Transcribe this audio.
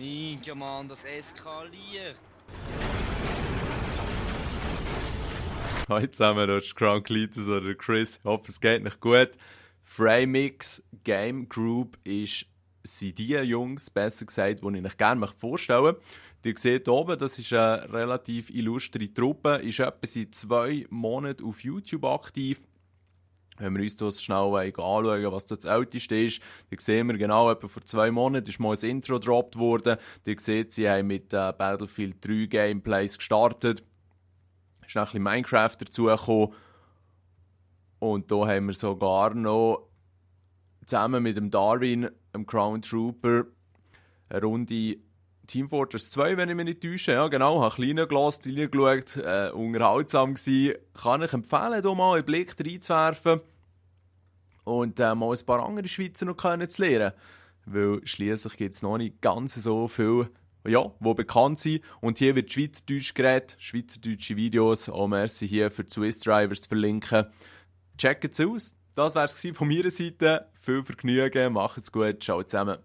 Minja, Mann, das eskaliert. Hallo zusammen, das ist Crown Cletus oder Chris. Ich hoffe, es geht nicht gut. Framix Game Group sind die Jungs, besser gesagt, die ich euch gerne vorstellen möchte. Ihr seht oben, das ist eine relativ illustre Truppe, ist etwa seit 2 Monaten auf YouTube aktiv. Wenn wir uns das schnell anschauen, was das älteste ist, dann sehen wir genau, etwa vor 2 Monaten ist mal ein Intro gedroppt worden. Ihr seht, sie haben mit Battlefield 3 Gameplays gestartet. Ist noch ein bisschen Minecraft dazugekommen. Und da haben wir sogar noch zusammen mit dem Darwin, dem Crown Trooper, eine Runde Team Fortress 2, wenn ich mich nicht täusche. Ja, genau, habe klein gelassen, reingeschaut, unterhaltsam gewesen. Kann ich empfehlen, hier mal einen Blick reinzuwerfen und mal ein paar andere Schweizer noch kennenzulernen. Weil schliesslich gibt es noch nicht ganz so viel, ja, die bekannt sind. Und hier wird Schweizerdeutsch geredet, schweizerdeutsche Videos. Auch merci hier für die Swiss Drivers zu verlinken. Checkt es aus. Das wäre es von meiner Seite. Viel Vergnügen, macht's gut, ciao zusammen.